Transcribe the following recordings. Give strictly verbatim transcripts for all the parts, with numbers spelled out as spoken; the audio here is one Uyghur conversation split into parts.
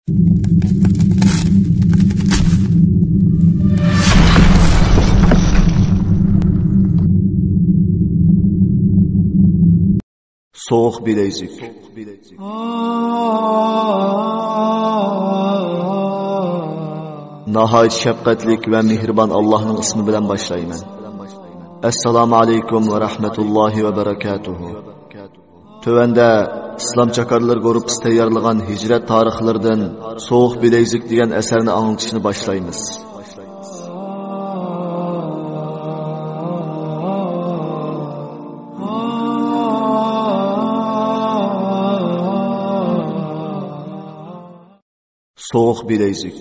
سوغۇق بىلەيزۈك. ناھايىتى شەپقەتلىك ۋە مېھرىبان ئاللاھنىڭ ئىسمى بىلەن باشلايمەن. ئەسسالامۇ ئەلەيكۇم ۋە رەھمەتۇللاھى ۋە بەرەكاتۇھۇ. تۆۋەندە ئىسلام چاكارلىرى گۇرۇپپىسى تەييارلىغان ھىجرەت تارىخلىرىدىن سوغۇق بىلەيزۈك دېگەن ئەسەرنى ئاڭلىتىشنى باشلايمىز. سوغۇق بىلەيزۈك.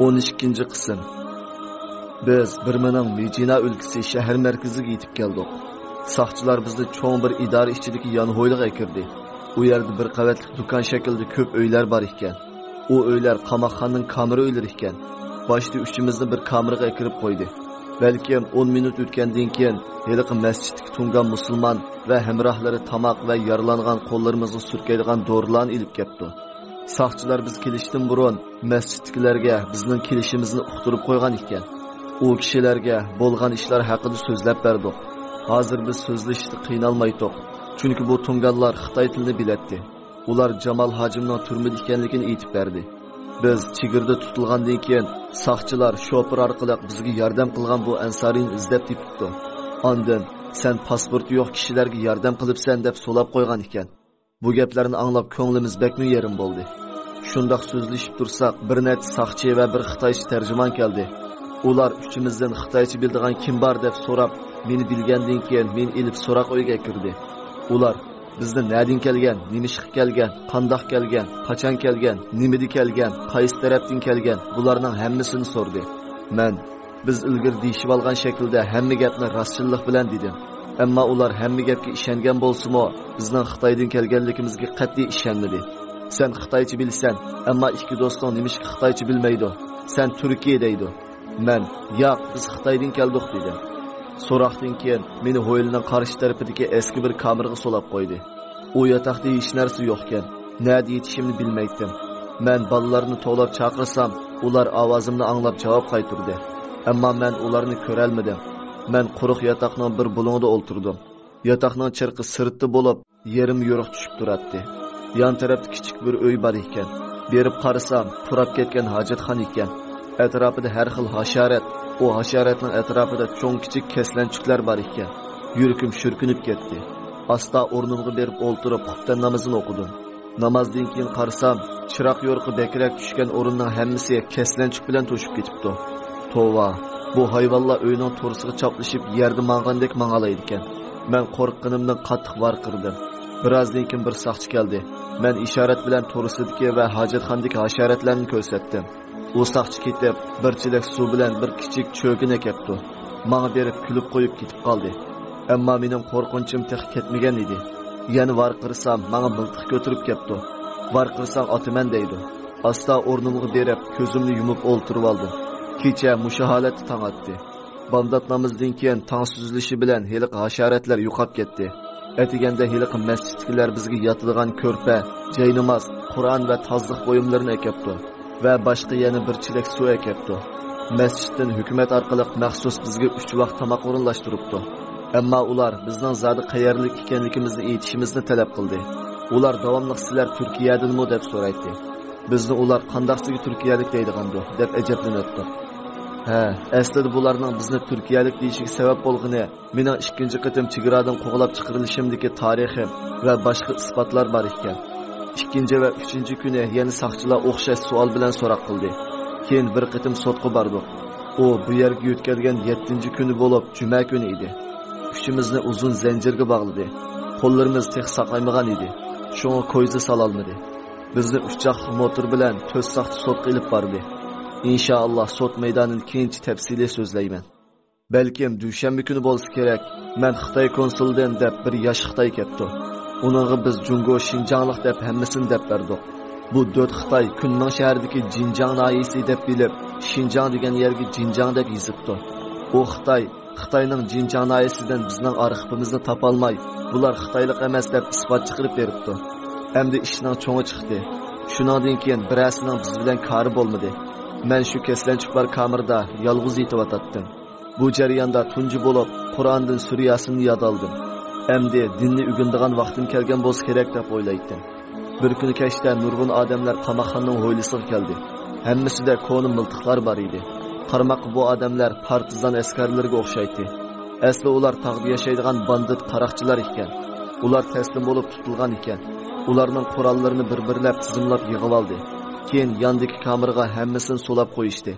ئون ئىككىنچى قىسىم. بىز بىرمىنىڭ مىجىنا ئۆلكىسى شەھەر مەركىزىگە يېتىپ كەلدۇق. ساقچىلار بىزنى چوڭ بىر ئىدارە ئىچىدىكى يانھويلۇققا ئەكىردى. ئۇ يەردە بىر قەۋەتلىك دۇكان شەكلىدە كۆپ ئۆيلەر بار ئىكەن. ئۇ ئۆيلەر قاماقخانىنىڭ كامېرا ئۆيلىرى ئىكەن. باشتا ئۈچىمىزنى بىر كامېرىغا ئەكىرىپ قويدى. بەلكىم ئون مىنۇت ئۆتكەندىن كېيىن، ھېلىقى مەسچىتتىكى تۇڭگان مۇسۇلمان ۋە ھەمراھلىرى تاماق ۋە يارىلانغان قوللىرىمىزغا سۈركەيدىغان دورىلارنى ئېلىپ كەپتۇ. ساقچىلار بىز كېلىشتىن بۇرۇن، مەسچىتتىكىلەرگە بىزنىڭ كېلىشىمىزنى ئۇقتۇرۇپ قويغان ئىكەن. ئۇ كىشىلەرگە بولغان ئىشلار ھەققىدە سۆزلەپ بەردۇق. ھازىر بىز سۆزلىشىشتە قىينالمايتتۇق. چۈنكى بۇ تۇڭگانلار خىتاي تىلىنى بىلەتتى. ئۇلار جامال ھاجىمنىڭ تۈرمىدە ئىكەنلىكىنى ئېيتىپ بەردى. بىز چېگرىدە تۇتۇلغاندىن كېيىن، ساقچىلار شوپۇر ئارقىلىق بىزگە ياردەم قىلغان بۇ ئەنسارىينى ئىزدەپ تېپىپتۇ. ئاندىن، «سەن پاسپورتى يوق كىشىلەرگە ياردەم قىلىپسەن» دەپ سولاپ قويغان ئىكەن. بۇ گەپلەرنى ئاڭلاپ كۆڭلىمىز بەكمۇ يېرىم بولدى. شۇنداق سۆزلىشىپ تۇرساق، بىر نەچچە ساقچى ۋە بىر خىتايچە تەرجىمان كەلدى. ئۇلار ئۈچىمىزدىن خىتايچە بىلىدىغان كىم بار دەپ سوراپ، مېنى بىلگەندىن كېيىن مېنى ئېلىپ سوراق ئۆيگە ئەكىردى. ئۇلار بىزنى نەدىن كەلگەن، نېمىشقا كەلگەن، قانداق كەلگەن، قاچان كەلگەن، نېمىدە كەلگەن، قايسى تەرەپتىن كەلگەن، بۇلارنىڭ ھەممىسىنى سورىدى. مەن، بىز ئىلگىرى دېيىشىۋالغان شەكىلدە ھەممە گەپنى راستچىللىق بىلەن دېدىم. ئەمما ئۇلار ھەممە گەپكە ئىشەنگەن بولسىمۇ، بىزنىڭ خىتايدىن كەلگەنلىكىمىزگە قەتئىي ئىشەنمىدى. «سەن خىتايچە بىلىسەن، ئەمما ئىككى دوستۇڭ نېمىشقا خىتايچە بىلمەيدۇ؟ سەن تۈركىي» دەيدۇ. مەن، «ياق، بىز خىتايدىن كەلدۇق» دېدىم. سوراقتىن كېيىن مېنى ھويلىنىڭ قارشى تەرىپىدىكى ئەسكى بىر كامېرغا سولاپ قويدى. ئۇ ياتاقتا ھېچ نەرسە يوقكەن. نەدە يېتىشىمنى بىلمەيتتىم. مەن بالىلارنى توۋلاپ چاقىرسام، ئۇلار ئاۋازىمنى ئاڭلاپ جاۋاب قايتۇردى. ئەمما مەن ئۇلارنى كۆرەلمىدىم. مەن قۇرۇق ياتاقنىڭ بىر بۇلۇڭىدا ئولتۇردۇم. ياتاقنىڭ چىرىقى سىرتتا بولۇپ، يېرىم يورۇق چۈشۈپ تۇراتتى. يان تەرەپتە كىچىك بىر ئۆي بار ئىكەن. بېرىپ قارىسام، پۇراپ كەتكەن ھاجەتخانا ئىكەن. ئەتراپىدا ھەر خىل ھاشارات، ئۇ ھاشاراتنىڭ ئەتراپىدا چوڭ-كىچىك كەسلەنچۈكلەر بار ئىكەن. يۈرىكىم شۈركۈنۈپ كەتتى. ئاستا ئورنۇمغا بېرىپ ئولتۇرۇپ، خۇپتەن نامىزىنى ئوقۇدۇم. نامازدىن كېيىن قارىسام، چىراغ يورۇقى بەكرەك چۈشكەن ئورۇننىڭ ھەممىسى كەسلەنچۈك بىلەن توشۇپ كېتىپتۇ. توۋا، بۇ ھايۋانلار ئۆينىڭ تورۇسىغا چاپلىشىپ، يەردە ماڭغاندەك ماڭالايدىكەن. مەن قورققىنىمدىن قاتتىق ۋارقىرىدىم. بىرازدىن كېيىن بىر ساقچى كەلدى. مەن ئىشارەت بىلەن تورۇسىدىكى ۋە ھاجەتخانىدىكى ھاشاراتلارنى كۆرسەتتىم. ئۇ ساقچى كېتىپ، بىر چېلەك سۇ بىلەن بىر كىچىك چۆگىنى ئەكەپتۇ. ماڭا بېرىپ كۈلۈپ قويۇپ كېتىپ قالدى. ئەمما مېنىڭ قورقۇنچۇم تېخى كەتمىگەن ئىدى. يەنە ۋارقىرىسام، ماڭا مىلتىق كۆتۈرۈپ كەپتۇ. ۋارقىرىساڭ ئاتىمەن دەيدۇ. ئاستا ئورنۇمغا بېرىپ، كۆزۈمنى يۇمۇپ ئولتۇرۇۋالدىم. كېچە مۇشۇ ھالەتتە تاڭ ئاتتى. بامدات نامىزىدىن كېيىن تاڭ سۈزۈلۈشى بىلەن ھېلىقى ھاشاراتلار يوقاپ كەتتى. ئەتىگەندە ھېلىقى مەسچىتتىكىلەر بىزگە ياتىدىغان كۆرپە، جايناماز، قۇرئان ۋە تازىلىق بۇيۇملىرىنى ئەكەپتۇ ۋە باشقا يەنە بىر چېلەك سۇ ئەكەپتۇ. مەسچىتتىن ھۆكۈمەت ئارقىلىق مەخسۇس بىزگە ئۈچ ۋاق تاماق ئورۇنلاشتۇرۇپتۇ. ئەمما ئۇلار بىزنىڭ زادى قەيەرلىك ئىكەنلىكىمىزنى ئېيتىشىمىزنى تەلەپ قىلدى. ئۇلار داۋاملىق، «سىلەر تۈركىيەدىنمۇ؟» دەپ سورايتتى. بىزنى ئۇلار قانداقسىگە تۈركىيەلىك دەيدىغاندۇ، دەپ ئەجەبلىنەتتۇق. ھە، ئەسلىدە بۇلارنىڭ بىزنى تۈركىيەلىك دېيىشىگە سەۋەب بولغىنى مېنىڭ ئىككىنچى قېتىم چېگرادىن قوغلاپ چىقىرىلىشىمدىكى تارىخىم ۋە باشقا ئىسپاتلار بار ئىكەن. ئىككىنچى ۋە ئۈچىنچى كۈنى يەنە ساقچىلار ئوخشاش سوئال بىلەن سوراق قىلدى. كېيىن بىر قېتىم سوتقا باردۇق. ئۇ بۇ يەرگە يۆتكەلگەن يەتتىنچى كۈنى بولۇپ، جۈمە كۈنى ئىدى. ئۈچىمىزنى ئۇزۇن زەنجىرگە باغلىدى. قوللىرىمىز تېخى ساقايمىغان ئىدى. شۇڭا كويزا سالالمىدى. بىزنى ئۈچ چاقلىق موتور بىلەن تۆت ساقچى سوتقا ئېلىپ باردى. ئىنشائاللا، سوت مەيدانىدا كېيىنچە تەپسىلىي سۆزلەيمەن. بەلكىم دۈشەنبە كۈنى بولسا كېرەك، مەن خىتاي كونسۇلىدىن دەپ بىر ياش خىتاي كەپتۇ. ئۇنىڭغا بىز جۇڭگو شىنجاڭلىق دەپ ھەممىسىنى دەپ بەردۇق. بۇ دۆت خىتاي كۈنمىڭ شەھىرىدىكى جىنجاڭ ناھىيەسى دەپ بىلىپ، شىنجاڭ دېگەن يەرگە جىنجاڭ دەپ يېزىپتۇ. ئۇ خىتاي، خىتاينىڭ جىنجاڭ ناھىيەسىدىن بىزنىڭ ئارخىپىمىزنى تاپالماي، بۇلار خىتايلىق ئەمەس دەپ ئىسپات چىقىرىپ بېرىپتۇ. ئەمدى ئىشنىڭ چوڭى چىقتى. شۇنىڭدىن كېيىن بىرەرسىنىڭ بىز بىلەن كارى بولمىدى. مەن شۇ كەسلەنچۈك بار كامېردا يالغۇز يېتىۋاتاتتىم. بۇ جەرياندا تۇنجى بولۇپ قۇرئاندىن سۈرە ياسىننى ياد ئالدىم. ئەمدى دىننى ئۆگىنىدىغان ۋاقتىم كەلگەن بولسا كېرەك دەپ ئويلايتتىم. بىر كۈنى كەچتە نۇرغۇن ئادەملەر قاماقخانىنىڭ ھويلىسىغا كەلدى. ھەممىسىدە كونا مىلتىقلار بار ئىدى. قارىماققا بۇ ئادەملەر پارتىزان ئەسكەرلىرىگە ئوخشايتتى. ئەسلى ئۇلار تاغدا ياشايدىغان باندىت قاراقچىلار ئىكەن. ئۇلار تەسلىم بولۇپ تۇتۇلغان ئىكەن. ئۇلارنىڭ قوراللىرىنى بىر-بىرلەپ تىزىملاپ يىغىۋالدى. كېيىن ياندىكى كامېرغا ھەممىسىنى سولاپ قويۇشتى.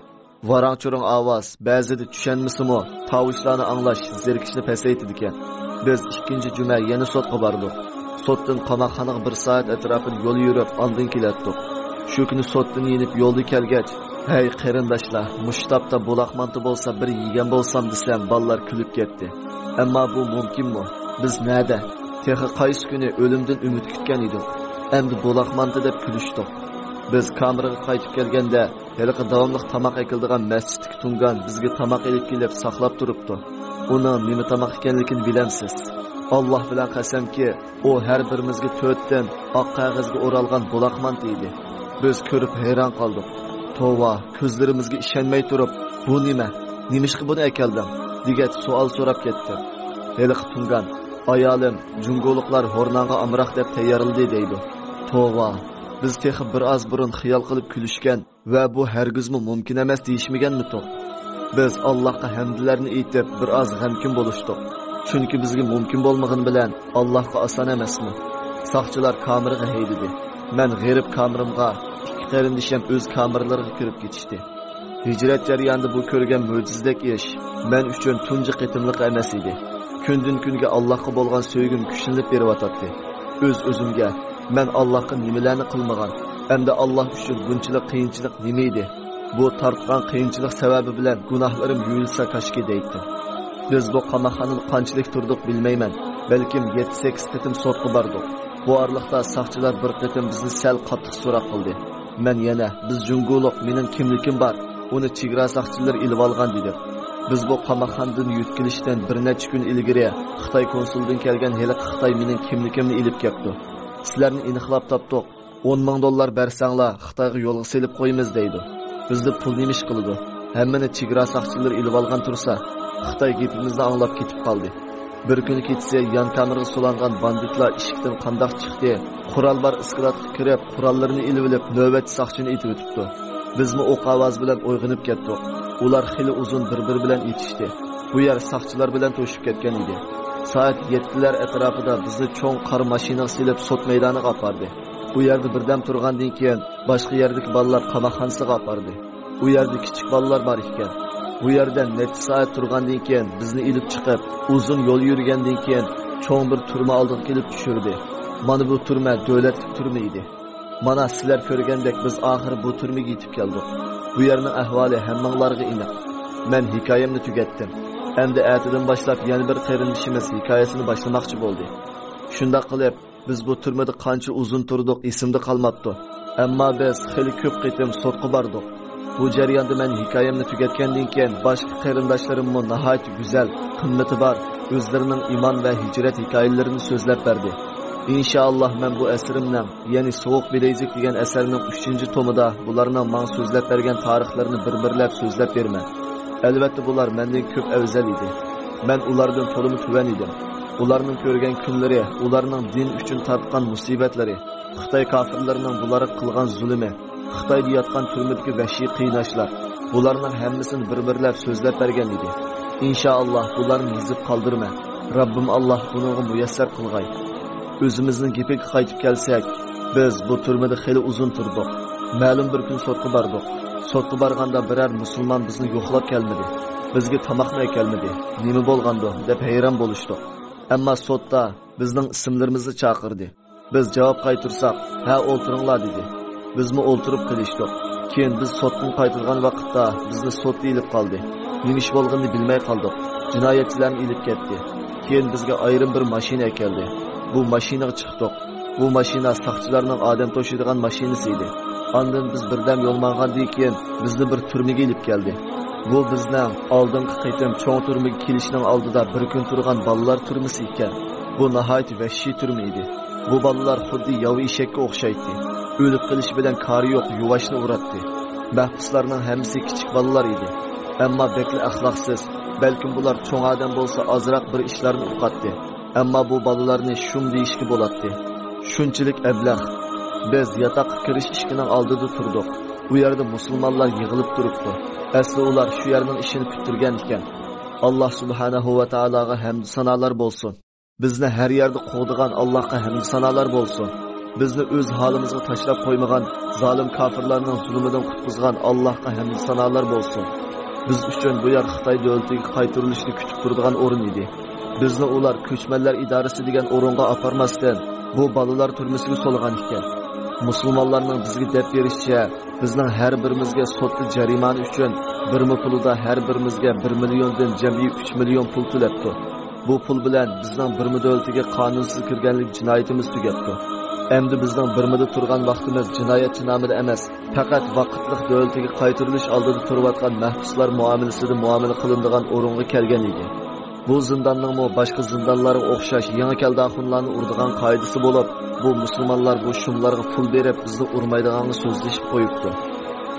ۋاراڭ-چۇرۇڭ ئاۋاز، بەزىدە چۈشەنمىسىمۇ، تاۋۇشلارنى ئاڭلاش زېرىكىشنى پەسەيتىدىكەن. بىز ئىككىنچى جۈمە يەنە سوتقا باردۇق. سوتتىن قاماقخانىغا بىر سائەت ئەتراپىدا يول يۈرۈپ، ئاندىن كېلەتتۇق. شۇ كۈنى سوتتىن يېنىپ يولدا كەلگەچ، ھەي قېرىنداشلار، مۇشۇ تاپتا بۇلاق مانتا بولسا بىر يېگەن بولسام دېسەم، بالىلار كۈلۈپ كەتتى. ئەمما بۇ مۇمكىنمۇ؟ بىز نەدە؟ تېخى قايسى كۈنى ئۆلۈمدىن ئۈمىد كۈتكەن ئىدۇق. ئەمدى بۇلاق مانتا دەپ كۈلۈشتۇق. بىز كامېرغا قايتىپ كەلگەندە، ھېلىقى داۋاملىق تاماق ئەكېلىدىغان مەسچىتتىكى تۇڭگان بىزگە تاماق ئېلىپ كېلىپ ساقلاپ تۇرۇپتۇ. ئۇنىڭ نېمە تاماق ئىكەنلىكىنى بىلەمسىز؟ ئاللاھ بىلەن قەسەمكى، ئۇ ھەر بىرىمىزگە تۆتتىن ئاق قەغەزگە ئورالغان بۇلاق مانتا ئىدى. بىز كۆرۈپ ھەيران قالدۇق. توۋا، كۆزلىرىمىزگە ئىشەنمەي تۇرۇپ، بۇ نېمە؟ نېمىشقا بۇنى ئەكەلدىڭ؟ دېگەچ سوئال سوراپ كەتتى. ھېلىقى تۇڭگان، ئايالىم، جۇڭگولۇقلار ھورنانغا ئامراق دەپ تەييارلىدى دەيدۇ. توۋا، بىز تېخى بىر ئاز بۇرۇن خىيال قىلىپ كۈلۈشكەن ۋە بۇ ھەرگىزمۇ مۇمكىن ئەمەس دېيىشمىگەنمىتۇق؟ بىز ئاللاھقا ھەمدلەرنى ئېيتىپ، بىر ئاز غەمكىن بولۇشتۇق. چۈنكى بىزگە مۇمكىن بولمىغىنى بىلەن ئاللاھقا ئاسان ئەمەسمۇ؟ ساقچىلار كامېرغا ھەيدىدى. مەن غېرىب كامېرىمغا، ئىككى قېرىندىشىم ئۆز كامېرلىرىغا كىرىپ كېتىشتى. ھىجرەت جەريانىدا بۇ كۆرگەن مۆجىزىدەك ئىش مەن ئۈچۈن تۇنجى قېتىملىق ئەمەس ئىدى. كۈندىن-كۈنگە ئاللاھقا بولغان سۆيگۈم كۈچلىنىپ بېرىۋاتاتتى. ئۆز-ئۆزۈمگە، مەن ئاللاھقا نېمىلەرنى قىلمىغان، ئەمدى ئاللاھ ئۈچۈن بۇنچىلىك قىيىنچىلىق نېمە ئىدى؟ بۇ تارتقان قىيىنچىلىق سەۋەبى بىلەن گۇناھلىرىم يۇيۇلسا كاشكى دەيتتىم. بىز بۇ قاماقخانىدا قانچىلىك تۇردۇق بىلمەيمەن، بەلكىم يەتتە-سەككىز قېتىم سوتقا باردۇق. بۇ ئارىلىقتا ساقچىلار بىر قېتىم بىزنى سەل قاتتىق سوراق قىلدى. مەن يەنە، بىز جۇڭگولۇق، مېنىڭ كىملىكىم بار، ئۇنى چېگرا ساقچىلىرى ئېلىۋالغان دېدىم. بىز بۇ قاماقخانىدىن يۆتكىلىشتىن بىر نەچچە كۈن ئىلگىرى خىتاي كونسۇلىدىن كەلگەن ھېلىقى خىتاي مېنىڭ كىملىكىمنى ئېلىپ كەپتۇ. سىلەرنى ئېنىقلاپ تاپتۇق. ئون مىڭ دوللار بەرسەڭلار، خىتايغا يولغا سېلىپ قويىمىز دەيدۇ. بىزدە پۇل نېمە ئىش قىلىدۇ؟ ھەممىنى چېگرا ساقچىلىرى ئېلىۋالغان تۇرسا، خىتاي گېپىمىزنى ئاڭلاپ كېتىپ قالدى. بىر كۈنى كېچىسى يان كامېرغا سولانغان باندىتلار ئىشىكتىن قانداق چىقتى؟ قورال بار ئىسكىلاتقا كىرىپ، قوراللىرىنى ئېلىۋېلىپ، نۆۋەتچى ساقچىنى ئېتىۋېتىپتۇ. بىزمۇ ئوق ئاۋازى بىلەن ئويغىنىپ كەتتۇق. ئۇلار خېلى ئۇزۇن بىر-بىرى بىلەن ئېتىشتى. بۇ يەر ساقچىلار بىلەن توشۇپ كەتكەن ئىدى. سائەت يەتتىلەر ئەتراپىدا بىزنى چوڭ قارا ماشىنىغا سېلىپ، سوت مەيدانىغا ئاپاردى. بۇ يەردە بىردەم تۇرغاندىن كېيىن، باشقا يەردىكى بالىلار قاماقخانىسىغا ئاپاردى. بۇ يەردە كىچىك بالىلار بار ئىكەن. بۇ يەردە نەچچە سائەت تۇرغاندىن كېيىن، بىزنى ئېلىپ چىقىپ، ئۇزۇن يول يۈرگەندىن كېيىن، چوڭ بىر تۈرمە ئالدىغا كېلىپ چۈشۈردى. مانا بۇ تۈرمە دۆلەتلىك تۈرمە ئىدى. مانا سىلەر كۆرگەندەك، بىز ئاخىرى بۇ تۈرمىگە يېتىپ كەلدۇق. بۇ يەرنىڭ ئەھۋالى ھەممىڭلارغا ئېنىق. مەن ھېكايەمنى تۈگەتتىم. ئەمدى ئەتىدىن باشلاپ يەنە بىر قېرىندىشىمىز ھېكايىسىنى باشلىماقچى بولدى. شۇنداق قىلىپ، بىز بۇ تۈرمىدە قانچە ئۇزۇن تۇردۇق، ئېسىمدە قالماپتۇ. ئەمما بىز خېلى كۆپ قېتىم سوتقا باردۇق. بۇ جەرياندا مەن ھېكايەمنى تۈگەتكەندىن كېيىن، باشقا قېرىنداشلىرىممۇ ناھايىتى گۈزەل، قىممىتى بار، ئۆزلىرىنىڭ ئىمان ۋە ھىجرەت ھېكايىلىرىنى سۆزلەپ بەردى. ئىنشائاللا، مەن بۇ ئەسىرىمنىڭ، يەنى سوغۇق بىلەيزۈك دېگەن ئەسەرنىڭ ئۈچىنچى تومىدا بۇلارنىڭ ماڭا سۆزلەپ بەرگەن تارىخلىرىنى بىر-بىرلەپ سۆزلەپ بېرىمەن. ئەلۋەتتە، بۇلار مەندىن كۆپ ئەۋزەل ئىدى. مەن ئۇلاردىن تولىمۇ تۆۋەن ئىدىم. ئۇلارنىڭ كۆرگەن كۈنلىرى، ئۇلارنىڭ دىن ئۈچۈن تارتقان مۇسىبەتلىرى، خىتاي كاپىرلىرىنىڭ بۇلارغا قىلغان زۇلۇمى، خىتايدا ياتقان تۈرمىدىكى ۋەھشىي قىيناشلار، بۇلارنىڭ ھەممىسىنى بىر-بىرلەپ سۆزلەپ بەرگەن ئىدى. ئىنشائاللا، بۇلارنى يېزىپ قالدۇرىمەن. رەببىم ئاللا بۇنىڭغا مۇيەسسەر قىلغاي. ئۆزىمىزنىڭ گېپىگە قايتىپ كەلسەك، بىز بۇ تۈرمىدە خېلى ئۇزۇن تۇردۇق. مەلۇم بىر كۈن سوتقا باردۇق. سوتقا بارغاندا بىرەر مۇسۇلمان بىزنى يوقلاپ كەلمىدى. بىزگە تاماقمۇ ئەكەلمىدى. نېمە بولغاندۇ؟ دەپ ھەيران بولۇشتۇق. ئەمما سوتتا بىزنىڭ ئىسىملىرىمىزنى چاقىردى. بىز جاۋاب قايتۇرساق، ھە، ئولتۇرۇڭلار، دېدى. بىزمۇ ئولتۇرۇپ قېلىشتۇق. كېيىن بىز سوتتىن قايتىدىغان ۋاقىتتا بىزنى سوتتا ئېلىپ قالدى. نېمە ئىش بولغىنىنى بىلمەي قالدۇق. جىنايەتچىلەرنى ئېلىپ كەتتى. كېيىن بىزگە ئايرىم بىر ماشىنا ئەكەلدى. بۇ ماشىنىغا چىقتۇق. بۇ ماشىنا ساقچىلارنىڭ ئادەم توشۇيدىغان ماشىنىسى ئىدى. ئاندىن بىز بىردەم يول ماڭغاندىن كېيىن، بىزنى بىر تۈرمىگە ئېلىپ كەلدى. بۇ بىزنىڭ ئالدىنقى قېتىم چوڭ تۈرمىگە كېلىشنىڭ ئالدىدا بىر كۈن تۇرغان بالىلار تۈرمىسى ئىكەن. بۇ ناھايىتى ۋەھشىي تۈرمە ئىدى. بۇ بالىلار خۇددى ياۋا ئېشەككە ئوخشايتتى. ئۆلۈپ قېلىش بىلەن كارى يوق، يۇۋاشنى ئۇراتتى. مەھبۇسلارنىڭ ھەممىسى كىچىك بالىلار ئىدى. ئەمما بەكلا ئەخلاقسىز. بەلكىم بۇلار چوڭ ئادەم بولسا ئازراق بىر ئىشلارنى ئۇقاتتى. ئەمما بۇ بالىلارنى شۇم دېيىشكە بولاتتى. شۇنچىلىك ئەبلەخ. بىز ياتاققا كىرىش ئىشىكىنىڭ ئالدىدا تۇردۇق. ئۇ يەردە مۇسۇلمانلار يىغىلىپ تۇرۇپتۇ. ئەسلى ئۇلار شۇ يەرنىڭ ئىشىنى پۈتتۈرگەن ئىكەن. ئاللاھ سۇبھانەھۇ ۋە تائالاغا ھەمدۇ سانالار بولسۇن. بىزنى ھەر يەردە قوغدىغان ئاللاھقا ھەمدۇ سانالار بولسۇن. بىزنى ئۆز ھالىمىزغا تاشلاپ قويمىغان، زالىم كاپىرلارنىڭ زۇلمىدىن قۇتقۇزغان ئاللاھقا ھەمدۇ سانالار بولسۇن. بىز ئۈچۈن بۇ يەر خىتاي دۆلىتىگە قايتۇرۇلۇشنى كۈتۈپ تۇرىدىغان ئورۇن ئىدى. بىزنى ئۇلار كۆچمەنلەر ئىدارىسى دېگەن ئورۇنغا ئاپارماستىن، بۇ بالىلار تۈرمىسىگە سولىغان ئىكەن. مۇسۇلمانلارنىڭ بىزگە دەپ بېرىشىچە، بىزنىڭ ھەر بىرىمىزگە سوتتا جەرىمانە ئۈچۈن بىرما پۇلىدا ھەر بىرىمىزگە بىر مىليوندىن جەمئىي ئۈچ مىليون پۇل تۆلەپتۇ. بۇ پۇل بىلەن بىزنىڭ بىرما دۆلىتىگە قانۇنسىز كىرگەنلىك جىنايىتىمىز تۈگەپتۇ. ئەمدى بىزنىڭ بىرمىدا تۇرغان ۋاقتىمىز جىنايەتچى نامىدا ئەمەس، پەقەت ۋاقىتلىق دۆلىتىگە قايتۇرۇلۇش ئالدىدا تۇرۇۋاتقان مەھبۇسلار مۇئامىلىسىدە مۇئامىلە قىلىنىدىغان ئورۇنغا كەلگەن ئىدى. بۇ زىنداننىڭمۇ باشقا زىندانلارغا ئوخشاش يېڭى كەلدە ئاخۇنلارنى ئۇرىدىغان قائىدىسى بولۇپ، بۇ مۇسۇلمانلار بۇ شۇملارغا پۇل بېرىپ، بىزنى ئۇرمايدىغانغا سۆزلىشىپ قويۇپتۇ.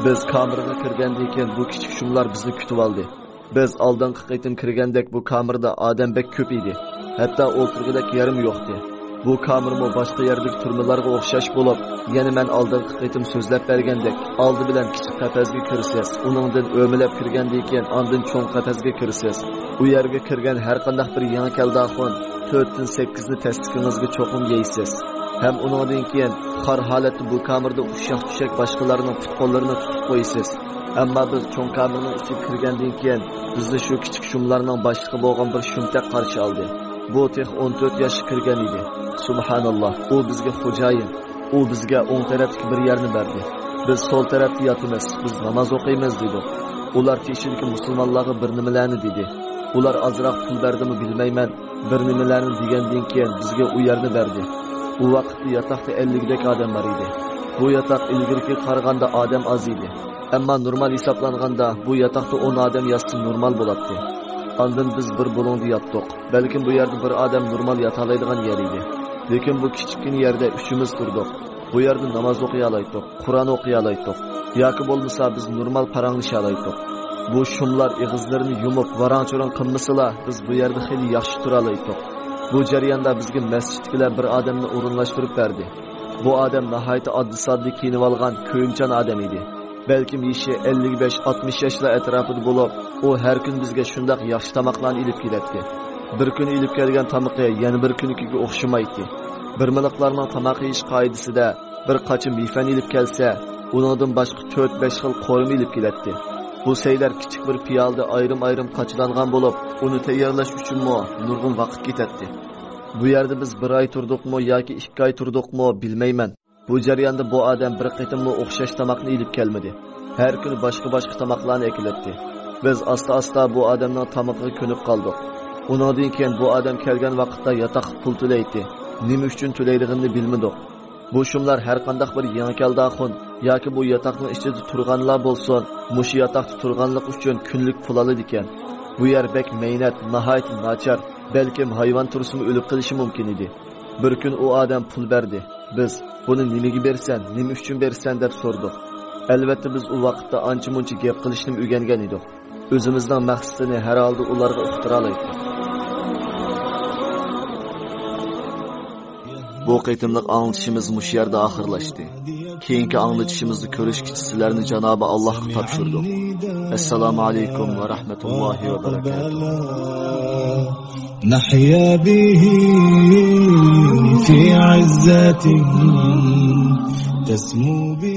بىز كامېرغا كىرگەندىن كېيىن بۇ كىچىك شۇملار بىزنى كۈتۈۋالدى. بىز ئالدىنقى قېتىم كىرگەندەك بۇ كامېردا ئادەم بەك كۆپ ئىدى. ھەتتا ئولتۇرغۇدەك يەرمۇ يوقتى. بۇ كامېرمۇ باشقا يەردىكى تۈرمىلەرگە ئوخشاش بولۇپ، يەنە مەن ئالدىنقى قېتىم سۆزلەپ بەرگەندەك، ئالدى بىلەن كىچىك قەپەسكە كىرىسىز، ئۇنىڭدىن ئۆمىلەپ كىرگەندىن كېيىن ئاندىن چوڭ قەپەسكە كىرىسىز. ئۇ يەرگە كىرگەن ھەرقانداق بىر يېڭى كەلدە ئاخۇن تۆتتىن سەككىزنى تەستىكىڭىزگە چوقۇم يەيسىز. ھەم ئۇنىڭدىن كېيىن خار ھالەتتە بۇ كامېردا ئۇششاق-چۈششەك باشقىلارنىڭ پۇت-قوللىرىنى تۇتۇپ قويىسىز. ئەمما بىز چوڭ كامېرنىڭ ئىچىگە كىرگەندىن كېيىن، بىزنى شۇ كىچىك شۇملارنىڭ باشلىقى بولغان بىر شۇمتەك قارشى ئالدى. بۇ تېخى ئون تۆت ياشقا كىرگەن ئىدى. سۇبھاناللا، ئۇ بىزگە خوجايىن. ئۇ بىزگە ئوڭ تەرەپتىكى بىر يەرنى بەردى. بىز سول تەرەپتە ياتىمىز، بىز ناماز ئوقۇيمىز، دېدۇق. ئۇلار تېشىدىكى مۇسۇلمانلارغا بىر نېمىلەرنى دېدى. ئۇلار ئازراق پۇل بەردىمۇ بىلمەيمەن، بىر نېمىلەرنى دېگەندىن كېيىن بىزگە ئۇ يەرنى بەردى. ئۇ ۋاقىتتا ياتاقتا ئەللىكدەك ئادەم بار ئىدى. بۇ ياتاق ئىلگىرىكىگە قارىغاندا ئادەم ئاز ئىدى. ئەمما نورمال ھېسابلانغاندا بۇ ياتاقتا ئون ئادەم ياتسا نورمال بولاتتى. ئاندىن بىز بىر بۇلۇڭدا ياتتۇق. بەلكىم بۇ يەردە بىر ئادەم نورمال ياتالايدىغان يەر ئىدى. لېكىن بۇ كىچىككىنە يەردە ئۈچىمىز تۇردۇق. بۇ يەردە ناماز ئوقۇيالايتتۇق، قۇرئان ئوقۇيالايتتۇق. ياكى بولمىسا بىز نورمال پاراڭلىشالايتتۇق. بۇ شۇملار ئېغىزلىرىنى يۇمۇپ، ۋاراڭ-چۇرۇڭ قىلمىسىلا، بىز بۇ يەردە خېلى ياخشى تۇرالايتتۇق. بۇ جەرياندا بىزگە مەسچىتتىكىلەر بىر ئادەمنى ئورۇنلاشتۇرۇپ بەردى. بۇ ئادەم ناھايىتى ئاددىي-ساددا كىيىنىۋالغان، كۆيۈمچان ئادەم ئىدى. بەلكىم يېشى ئەللىك بەش، ئاتمىش ياشلار ئەتراپىدا بولۇپ، ئۇ ھەر كۈن بىزگە شۇنداق ياخشى تاماقلارنى ئېلىپ كېلەتتى. بىر كۈنى ئېلىپ كەلگەن تامىقى يەنە بىر كۈنىكىگە ئوخشىمايتتى. بىرمىلىقلارنىڭ تاماق يېيىش قائىدىسىدە بىر قاچا مىفەن ئېلىپ كەلسە، ئۇنىڭدىن باشقا تۆت-بەش خىل قورۇما ئېلىپ كېلەتتى. بۇ سەيلەر كىچىك بىر پىيالىدە ئايرىم-ئايرىم قاچىلانغان بولۇپ، ئۇنى تەييارلاش ئۈچۈنمۇ نۇرغۇن ۋاقىت كېتەتتى. بۇ يەردە بىز بىر ئاي تۇردۇقمۇ ياكى ئىككى ئاي تۇردۇقمۇ بىلمەيمەن. بۇ جەرياندا بۇ ئادەم بىر قېتىممۇ ئوخشاش تاماقنى ئېلىپ كەلمىدى. ھەر كۈنى باشقا-باشقا تاماقلارنى ئەكېلەتتى. بىز ئاستا-ئاستا بۇ ئادەمنىڭ تامىقىغا كۆنۈپ قالدۇق. ئۇنىڭدىن كېيىن بۇ ئادەم كەلگەن ۋاقىتتا ياتاققا پۇل تۆلەيتتى. نېمە ئۈچۈن تۆلەيدىغىنىنى بىلمىدۇق. بۇ شۇملار ھەرقانداق بىر يېڭى كەلدە ئاخۇن ياكى بۇ ياتاقنىڭ ئىچىدە تۇرغانلار بولسۇن، مۇشۇ ياتاقتا تۇرغانلىقى ئۈچۈن كۈنلۈك پۇل ئالىدىكەن. بۇ يەر بەك مەينەت، ناھايىتى ناچار، بەلكىم ھايۋان تۇرسىمۇ ئۆلۈپ قېلىشى مۇمكىن ئىدى. بىر كۈن ئۇ ئادەم پۇل بەردى. بىز، «بۇنى نېمىگە بېرىسەن، نېمە ئۈچۈن بېرىسەن؟» دەپ سورىدۇق. ئەلۋەتتە، بىز ئۇ ۋاقىتتا ئانچە-مۇنچە گەپ قىلىشنىمۇ ئۆگەنگەن ئىدۇق. ئۆزىمىزنىڭ مەقسىتىنى ھەر ھالدا ئۇلارغا ئۇقتۇرالايتتۇق. بۇ قېتىملىق ئاڭلىتىشىمىز مۇشۇ يەردە ئاخىرلاشتى. كېيىنكى ئاڭلىتىشىمىزدا كۆرۈشكىچە سىلەرنى جانابى ئاللاھقا تاپشۇردۇق. ئەسسالامۇ ئەلەيكۇم ۋە رەھمەتۇللاھى ۋە بەرەكاتۇھ. نحيا به في عزة تسمو به